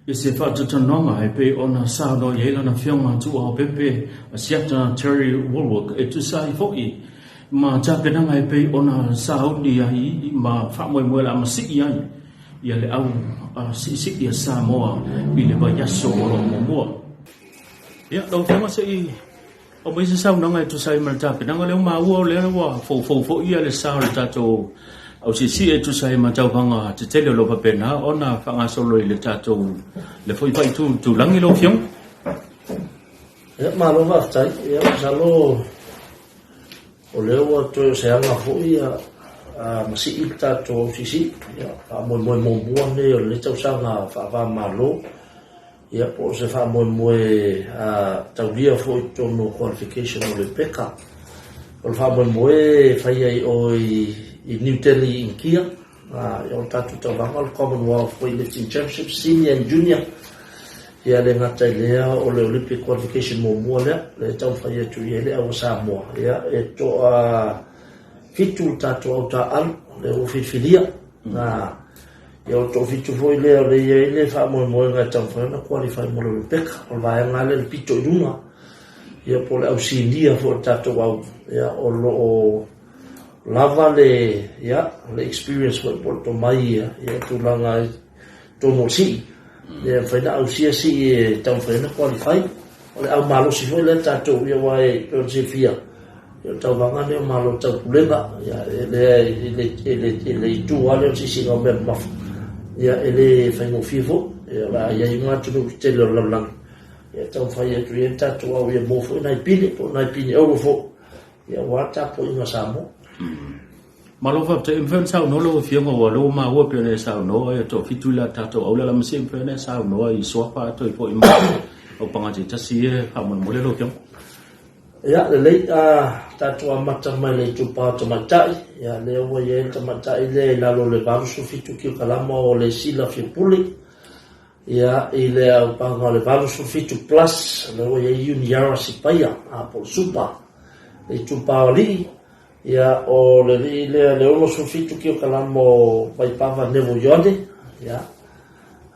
I se faatautanoaga e pei ona saunoa i ai lana Afioga Tuuaopepe Asiata Terry Wallwork e tusa ai foi ma tapenaga e pei ona sauni ai ma faamoemoe o le a masii ai ia le au siisii a Samoa i le vaiaso o lo o muamua. Ia, lau Afioga se i aumai se saunoaga e tusa ai ma le tapenaga lea ua maua o lea ua foufou foi ia le sa o le tatou au siisii e tusa ai ma tauvaga tetele o lo o faapena ona faagasolo i le tatou le foi faaitu tulagi lau Afioga. Ia, malo faafetai. Ia, masalo o lea ua toe o se aga foi ia masii le tatou au siisii. Ia, faamoemoe muamua lenei o lenei tausaga faava-o-Malo. Ia, po o se faamoemoe taulia foi i totonu o qualification o le PECA. O le faamoemoe e faia i o i New Delhi i Initia. Ia, o le tatou tauvaga o le Commonwealth Weightlifting Championships Senior and Junior. Ia, e le gata i lea, o le Olympic qualification muamua lea, lea e taumafai atu i ai le au a Samoa. Ia, e toa fitu le tatou au taaalo lea ua filifilia. Ia o le toafitu foi lea o lea e i ai le faamoemoega e taumafai ona qualify mo le Rebecca. O le vaega lea le pito i luga, ia po o le au sinia foi o le tatou au, ia o lo o lava le, ia, le experience foi po o le tomai ia, ia tulaga i totonu o le sii. Ia e mafai ona ausia sii e taumafai ona qualify. O le au malosi foi lea tatou, ia aua e pei ona silafia, ia o le tauvaga lenei o Malo Taupulega, ia e le, e le, e le, e le itu lava lea o le siisiiga o mea mamafa, ia e le faigofie foi, ia o le a i ai uma atunuu tetele o le lalolagi, ia e taumafai atu i ai le tatou au ia maua foi nai pine po o nai pine auro foi, ia aua le tapuaiga a Samoa. Malo faafetai. E mafai ona saunoa lau Afioga aua o lea ua maua pei ona e saunoa e toafitu i la tatou aula la ma se mafai ona e saunoa i suafa atoa ai foi ma aupaga taitasi ia faamolemole lau Afioga. Ia, lelei, a tatou amata mai le itupa o tamaitai, ia lea ua i ai le tamaitai lea i lalo o le 87 kilokalama o Lesila Fiapule, ia i le aupaga o le 87 plus, lea ua i ai Uniara Sipaia, a po o le Super, le itupa o alii, Ia, o le alii lea, le 67 kilokalama o Vaipava Neville Ioane, ia,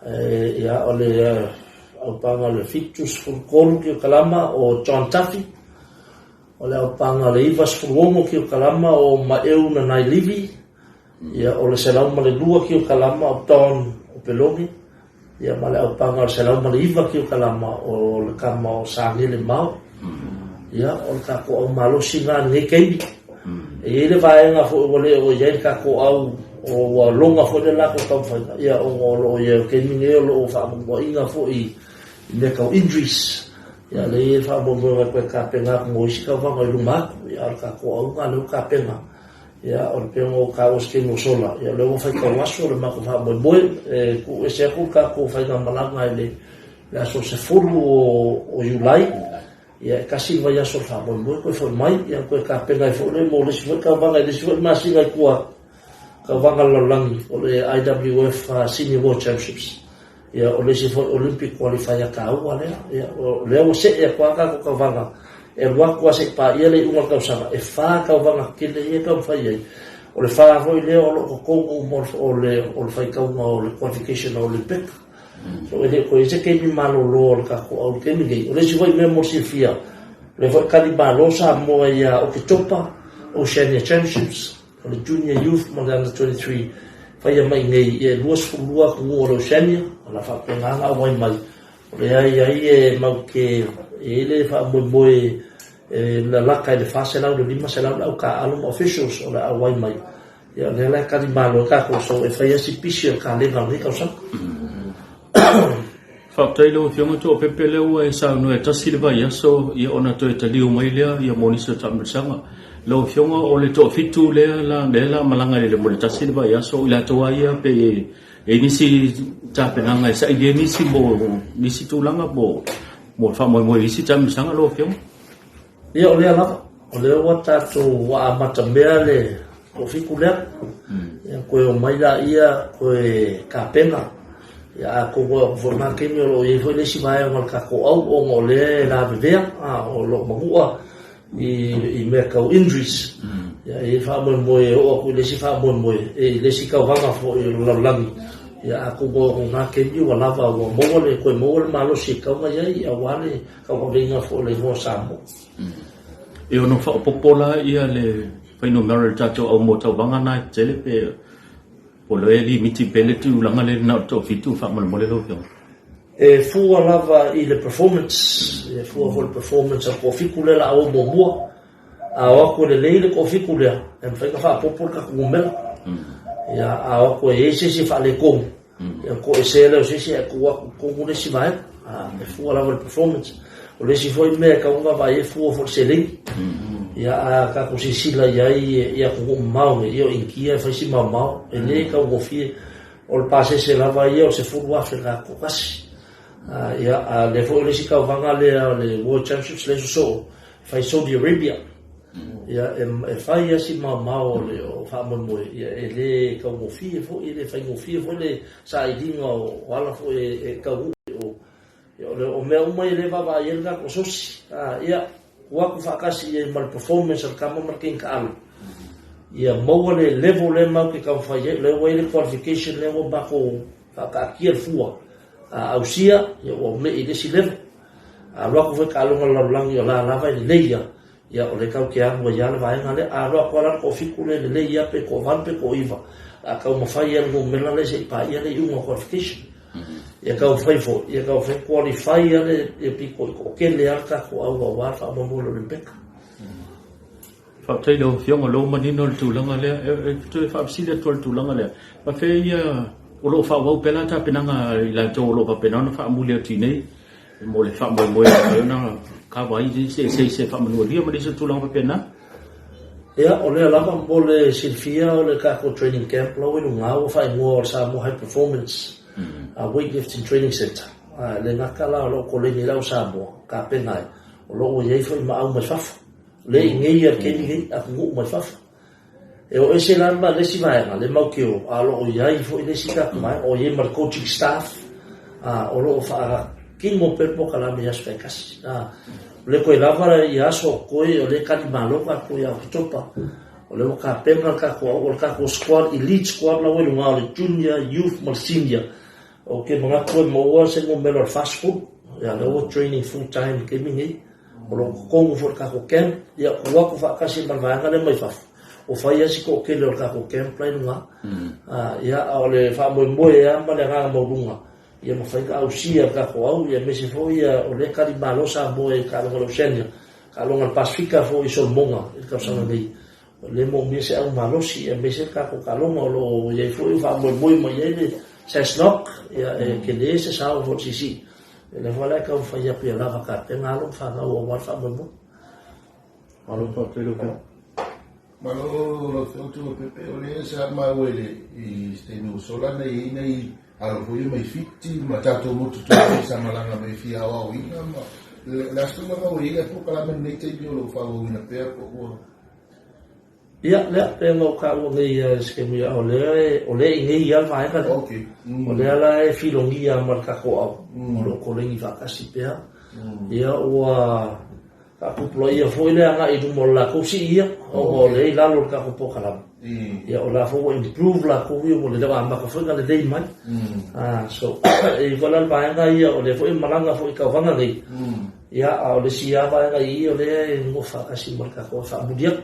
e, ia, o le aupaga o le 73 kilokalama o John Duffy, o le aupaga o le 96 kilokalama o Maeu Nanai Livi, ia, o le 102 kilokalama o Don Opeloge, Ia ma le aupaga o le 109 kilokalama o le kama o Sanele Mao. Ia, o le tatou au malosi lena i lenei taimi. E i ai le vaega foi ua le oo i ai le tatou au, o ua loga foi le latou taumafaiga, ia ona o lo o i ai o le taimi nei o lo o faamuamuaina foi i mea tau injuries. Ia lea e i ai le faamoemoega e toe tapena atu mo isi tauvaga i luma atu, ia a o le tatou auga lea ua tapena. Ia, o le pei ona ou taua i se taimi ua sola, ia o lea ua faitau aso le matou faamoemoe, e tuu ese atu le tatou faigamalaga i le aso 10 o Iulai, ia e tasi le vaiaso o le faamoemoe toe foi mai, ia ona toe tapena ai foi lea mo le isi foi tauvaga i le isi foi masina i tua atu, tauvaga a le lalolagi, o le IWF Senior World Championships. Ia, o le isi foi Olympic qualifier taua lea. Ia, o lea ua see atu lava tatou tauvaga, e alu atu lava se i paia le iuga o le tausaga, e fa tauvaga tetele ia e taumafai ai. O le fa foi lea o lo o totonu uma o le, o le faitauga o le qualification o Olympic. So, e le o toe i ai se taimi malolo o le tatou au i le taimi lenei. O le isi foi mea mo le silafia, o lea foi e tali malo Samoa ia Oketopa, Oceania Championships, O le Junior Youth ma le Under 23 faia mai nei ia e 22 atunuu o le Oceania, o le a faapena ona auai mai. O lea e i ai e mau te e i ai le faamoemoe e lalata i le 400 i le 500 le au taaalo ma officials o le a auai mai. Ia o lea la e tali malo ai tatou so e fai lava si pisi o le kalena o lenei tausaga. Faafetai i lau Afioga Toapepe lea ua e saunoa e tasi le vaiaso ia ona toe taliu mai lea ia mo nisi o taamilosaga. Lau Afioga o le toafitu lea la lea la malaga i le mo le tasi le vaiaso o i latou lava ia pe e i ai nisi tapenaga e saili ai nisi mo nisi tulaga mo mo le faamoemoe i isi taamilosaga lau Afioga? Ia o lea lava, o lea ua tatou ua amata mea le toafitu lea. Ia toe omai laia toe tapena. Ia atonu e oo foi i lena taimi o lo o i ai foi le isi vaega o le tatou au ona o lea e lavevea, o lo o manua i mea tau injuries. Ia e i ai le faamoemoe e oo atu i le isi faamoemoe, i le isi tauvaga foi o le lalolagi. Ia, a kou o lena taimi ua lava, ua maua le, toe maua le malosi e tatau ona i ai aua le tauaveina foi o le igoa o Samoa. E ono faaopoopo la ia le fuainumera i le tatou au moatauvaga na e tetele pe po o le limiti pea le tulaga lea na o le toafitu faamolemole lau Afioga? E fua lava i le performance, e fua foi i le performance a le toafitu lea o le a o muamua. A o atu e lelei le toafitu lea, e mafai ona faaopoopo le tatou numera. Ia, a o atu e i ai se isi e faaletonu, ia ona toesea lea o se isi ae tuu atu i totonu le isi vaega. E fua lava i le performance. O le isi foi mea e tatau ona vaavaai i ai, e fua foi i le seleni. Ia, a tatou silasila i ai i atunuu mamao nei, ia o Initia e fai si maomao, e le taugofie. O le pasese lava ia o le $10,000 i le tagata toatasi. Ia, a o lea foi o le isi tauvaga lea o le World Championships lea e sosoo, e fai i Saudi Arabia. Ia, e fai lava si maomao o le faamoemoe, ia e le taugofie foi, e le faigofie foi le sailiga o ala foi e taunuu i o. O mea uma ia o lea e vaavaai i ai le tatou asosi. Ia, tuu atu faatasi i ai ma le performance a le tama ma le teine taalo, ia maua le level lea matou te taumafai i ai, o lea ua i ai le qualification lea ua matou faataatia le fua, a ausia, ia ua me'i i le isi level. A alu atu foi taaloga a le lalolagi o la lava e lelei ia, ia o lea tatou te alu ai lava le vaega lea. A alu atu lava la le toafitu lea e lelei ia pe toavalu pe toaiva, o le a taumafai lava le numera lea se i paia le iuga o qualification. Ia taumafai foi, ia taumafai e qualify lava le pito i toatele lava le tatou au aua le faamoemoe o le Olympeka. Faafetai i lau Afioga, o lea ua manino le tulaga lea. E toe faafesili atu lava i le tulaga lea, faapefea ia, o lo o faaauau pea la tapenaga a i latou o lo o faapena ona faamuli atu i inei mo le faamoemoe e mafai ona kava ai nisi eseese faamanualia ma nisi o tulaga faapena? Ia, o lea lava mo le silafia o le tatou training camp la ua i luga ua faaigoa o le Samoa High Performance Weightlifting Training Centre. E le gata la o lo o koleni ai le au Samoa, tapena ai, o lo o ua i ai foi ma au mai fafo. Le i nei ia le taimi nei, atunuu mai fafo. E o ese la ma le isi vaega, le mau te o, a o lo o i ai foi le isi tatou vaega, o i ai ma le coaching staff, a, o lo o faatino pea le polokalame i aso taitasi. A, o lea toe lava ia aso o totoe, o lea e tali malo tatou ia Oketopa, o lea ua tapena le tatou, o le tatou squad, elite squad la ua i luga o le junior, youth ma le senior. Ou te manatu e maua se numera o le 40, ia lea ua training full time i le taimi nei. O lo o totonu foi i le tatou camp, ia tuu atu faatasi ma le vaega lea mai fafo, ua fai lava si toatele o le tatou camp la i luga. Ia, a o le faamoemoe lava ma le agaga maualuga, ia mafai ona ausia e le tatou au, ia aemaise foi o lea e tali malo Samoa i taaloga a le Oceania, taaloga a le Pasefika foi i Solomona i le tausaga nei. O lea e moomia se au malosi, aemaise le tatou taaloga o lo o i ai foi faamoemoe mai i ai le SASNOC, ia e tele se sao foi o le siisii. O lea foi la e taumafai atu ia lava tapena alo ma fanau aua le faamoemoe. Malo faafetai lau Afioga. Malo lau Afioga Tuilaepa, o lea sa maua i le i se taimi ua sola na i ai nai alo foi ia mai Fiti ma tatou motu tonu sa malaga mai fia aoaoina ma le a se tulaga ua i ai le polokalame lenei taimi o lo o faaauauina pea po ua. Ia, lea, pei ona ou taua nei i se taimi, o lea o lea e i inei lava le vaega lea. Okay. O lea la e filogia ma le tatou au, o lo o koleni faatasi pea. Ia, ua faapupulaia foi le agai i luma o le latou sii ia, ona o lea e i lalo o le tatou polokalame. Ia, o la foi ua improve latou ia, ua lelei, ua amata foi ona lelei mai. So, e i ai foi la le vaega ia, o lea foi e malaga foi i tauvaga nei, Ia, a o le isi lava vaega i i, o lea e nofo faatasi ma le tatou e faamuli atu.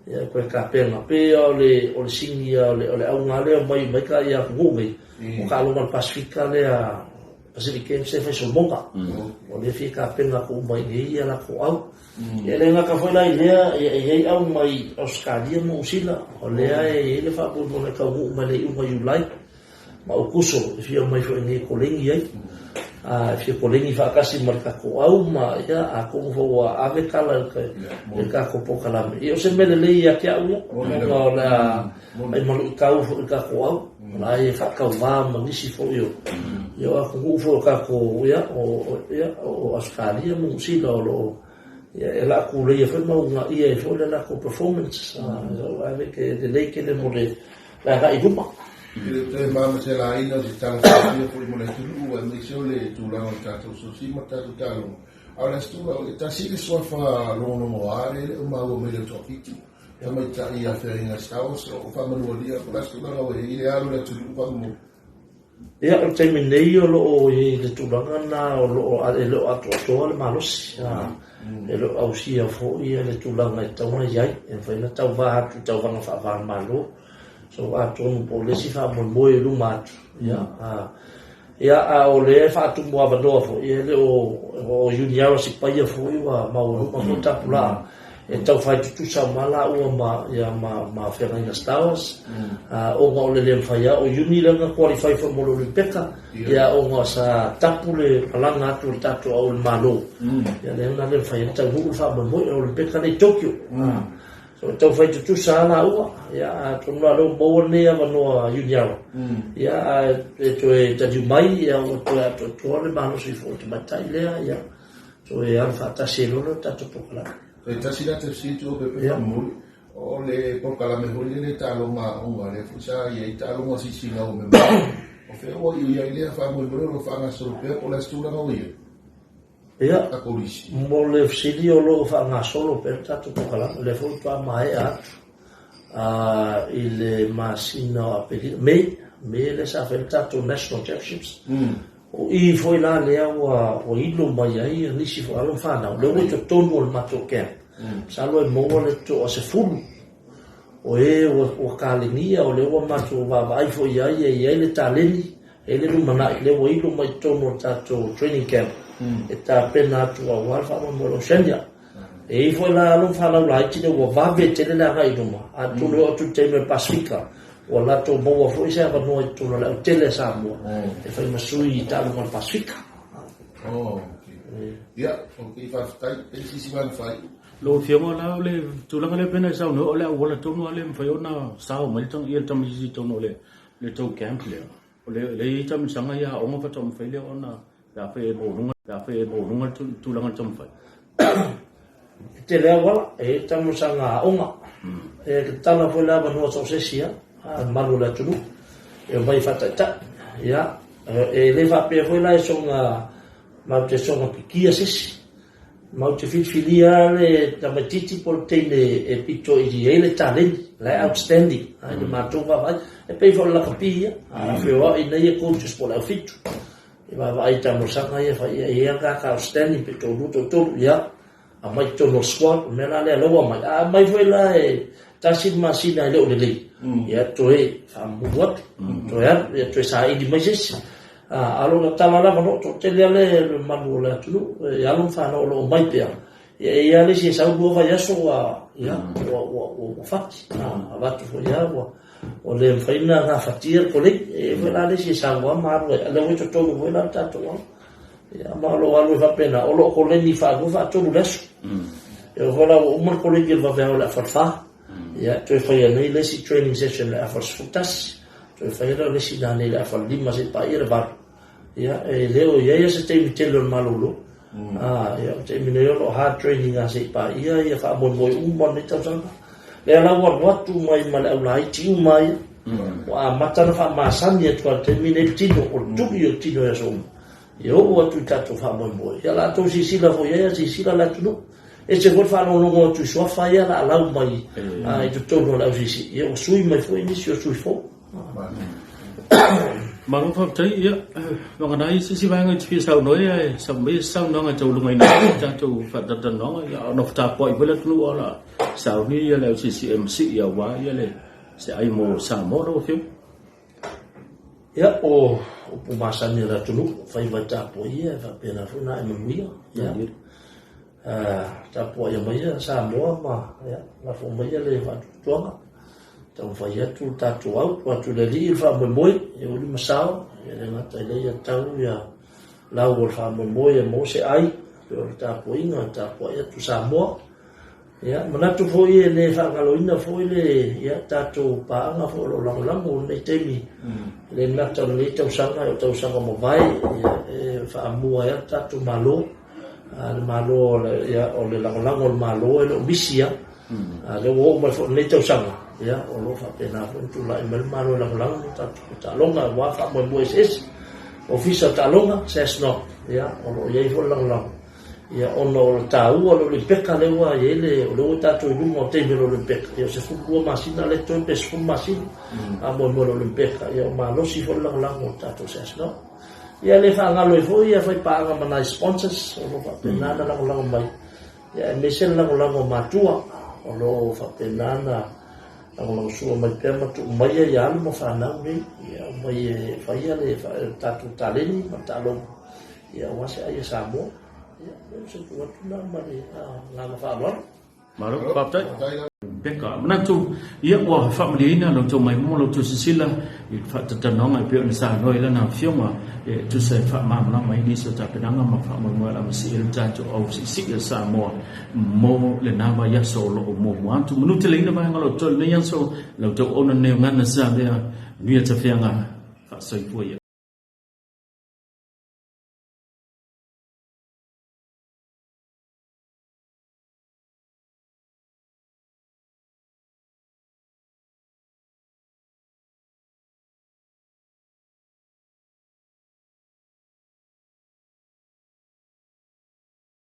Ia, e toe tapena. Pei lava o le, o le sini o le, o le auga lea o mai mai ka ia atunuu nei, o taaloga a le Pasefika lea, Pacific Games lea e fai i Solomona. O lea e fia tapena atu uma i inei ia latou au. Ia, e le gata foi la i lea, ia, e i ai au mai Ausetalia ma Niu Sila, o lea e i ai le faamoemoe e taunuu mai le iuga o Iulai. Ma Aukuso e fia omai foi nei e koleni ai. A e fia koleni faatasi ma le tatou au ma ia atonu foi ua ave tala i le tatou polokalame. Ia o se mea lelei ia te au ia, ona o le a fai ma luitau foi i le tatou au, o la e faatauva ma nisi foi o ia o atunuu foi o tatou ia o ia o Ausetalia ma Niu Sila o lo o ia e la tuleia foi ma uunaia ai foi le latou performance. Ave ke lelei tele mo le le agai i luma. E le toe mamaselaina o se tala fiafia foi mo le atunuu aemaise o le tulaga o le tatou sosi ma le tatou taaloga. A o le Aso Toonai, e tasi le suafa logologoa lea e le o maua mai le Toafitu, tamaitai ia Feaiga Stowers, o faamanualia po o le a se tulaga ua i ai le alo o le atunuu faamolemole. Ia, o le taimi nei o lo o i ai le tulaga lena o lo o e le o atoatoa le malosi, e le o ausia foi le tulaga e tatau ona i ai, e mafai ona tauva atu i tauvaga faava-o-Malo. So atonu po o le isi faamoemoe i luma atu, ia, Ia, a o lea e faatumu avanoa foi, e le o, o Uniara Sipaia foi ua maualuga foi tapulaa e tau fai tutusa uma laua ma, ia, ma, ma Feagaiga Stowers, ona o le le mafai lava o Uni lea na qualify foi mo le Olympic-a, ia, ona sa tapu le malaga atu o le tatou au i le Malo, ia lea na le mafai ai ona taunuu le faamoemoe o le Olympic-a lea i Tokyo. So e tau fai tutusa lava laua, ia atonu la lea ua maua lenei avanoa Uniara, ia ae e toe taliu mai ia ua toe atoatoa le malosi foi o le tamaitai lea, ia toe alu faatasi ai loa lea o le tatou polokalame. E tasi la te fesili atu Pepe faamolemole, o le polokalame foi lele taaloga aoga lea foi sa i ai taaloga siisii ua memea, o fea ua i ai lea faamolemole o lo o faagasolo pea po o le a se tulaga ua i ai? Ia, mo le fesili o lo o faagasolo pea le tatou polokalame, o lea foi faatoa maea atu i le masina o Aperila, Mei, Mei lea sa fai ai le tatou National Championships. O i foi la lea ua ilo mai ai nisi foi alo ma fanau, lea ua i totonu o le matou camp. Masalo e maua le toa-10 o e ua kalenia, o lea ua matou vaavaai foi i ai, e i ai le taleni E i ai le lumanai, lea ua ilo mai totonu o le tatou training camp e tapena atu aua le faamoemoe o le Oceania. E i ai foi la alo ma fanau laiti lea ua vave tele le agai i luma, atonu e oo atu i le taimi o le Pasefika, ua latou maua foi se avanoa i totonu o le autele a Samoa e fai ma sui i taaloga o le Pasefika. Oh, okay. Ia, okay, faafetai. E se isi vaega faaiu? Lau Afioga la, o le tulaga lea pei ona e saunoa, o le auala tonu lava lea e mafai ona sao mai le tamaitiiti i totonu o le Le tou camp lea, o le le i ai taamilosaga ia aoga faatoa mafai lea ona pe afai e maualuga pe afai e maualuga le tulaga o le taumafai. E tele auala, e i ai taamilosaga aoga. E tatala foi le avanoa so o se isi lava, le mamalu o le atunuu e omai e faataitai. Ia, e le faapea foi la e soona matou te soona pikia se isi. Matou te filifilia lava le tamaitiiti po o le teine e pito i ai le taleni, la e outstanding i le matou vaavaai. E pei foi o le lakapi ia, a feoai nei e coaches po o le aufitu e vaavaai i taamilosaga ia e fai, e i ai lava le tagata outstanding pe toalua toatolu, ia aumai i totonu o le squad, o le mea la lea o lea ua aumai. A aumai foi la e tasi le masina e le o lelei, ia toe faamamulu atu, toe alu, ia toe saili mai se isi. A o lona tala lava no toatele lava le mamalu o le atunuu, e alo ma fanau o lo o omai pea, ia e i ai lava le isi e sau lua vaiaso ua, ia, ua, ua, ua fati. Avatu foi lava ua, ua le mafai ona gafatia le koleni. E i ai foi la le isi e sau lava ma alu ai, a o lea ua i totonu foi la le tatou ala. Ia, ma o lo o alu ai faapena, o lo o koleni faalua faatolu i le aso. E oo foi la ua uma le koleni i le vaveao i le afa i le fa. Ia, toe faia nei le isi training session i le afa 11, toe faia lea o le isi nanei i le afa 5 seia paia le 8. Ia, e le o i ai lava se taimi tele o le malolo. Ia, o le taimi nei o lo o hard training lava seia paia ia faamoemoe uma o lenei tausaga. Lea la ua alu atu mai ma le aulaiti uma ia, ua amata ona faamasani atu lava i le taimi nei le tino, o le tuli o le tino i aso uma. Ia oo atu i tatou faamoemoe, ia la outou silasila foi i ai, a silasila le atunuu. Ese foi le faalogologo atu i suafa ia laalau mai i totonu o le ausiisii, ia ua sui mai foi nisi o sui fou. Malo faafetai, ia vagana ai se isi vaega e te fia saunoa ai ae sau mai se saunoaga e taualugaina ai le tatou faatalatalanoaga, ia ona tapuai foi le atunuu a o le a sauni ia le ausiisii e masii aua ia le se ai mo Samoa lau Afioga. Ia, o upu masani a le atunuu, faiva e tapuaia e faapena foi ona ae manuia. Ia, tapuaia maia Samoa ma ia, lafo maia le faatuatuaga. Taumafai atu le tatou au, tuu atu i le Alii le faamoemoe, ia uli ma sao, ia le gata i lea ia tau ia lau o le faamoemoe e maua se ai, pei o le tapuaiga, tapuai atu Samoa. Ia, manatu foi e le faagaloina foi le ia, tatou paaga foi o lo o lagolago i lenei taimi, e le gata o lenei tausaga, o tausaga mavae, ia, e faamua ai le tatou Malo. A le Malo o le, ia, o le lagolago o le Malo e le o misi lava. A lea ua oo mai foi i lenei tausaga, ia, o lo o faapena foi ona tulai mai le Malo e lagolago le tatou taaloga aua faamoemoe eseese. Ofisa o Taaloga, SASNOC, ia, o lo o i ai foi le lagolago. Ia, ona o le taua o le Olympeka lea ua i ai le, o lea ua tatou i luga o taimi o le Olympeka, ia o 12 masina lea e totoe pe 10 masina, faamoemoe i le Olympeka, ia o malosi foi le lagolago o le tatou SASNOC. Ia e le faagalo ai foi ia faipaaga ma nai sponsors o lo o faapena ona lagolago mai, ia aemaise le lagolago a matua o lo o faapena ona lagolagosua mai pea ma tuu maia ia alo ma fanau nei, ia omai e faia le tatou taleni ma taaloga, ia aua se ai a Samoa. Ia, o se tuu atu lena ma le agaga faaaloalo. Malo, faafetai. Beka. Manatu, ia ua faamalieina la outou maimoa, la outou sisila i le faatatalanoaga e pei ona saunoa ai lana afioga e tusa e faamalamalama ai nisi o tapenaga ma faamoemoe o le a masii ai le tatou au siisii a Samoa mo lena vaiaso o lo o muamua atu. Manuteleina vaega o lo o totoe i lenei aso, la outou auauna lenei o Gana Savea, manuia tafeaga, faasoifua ia.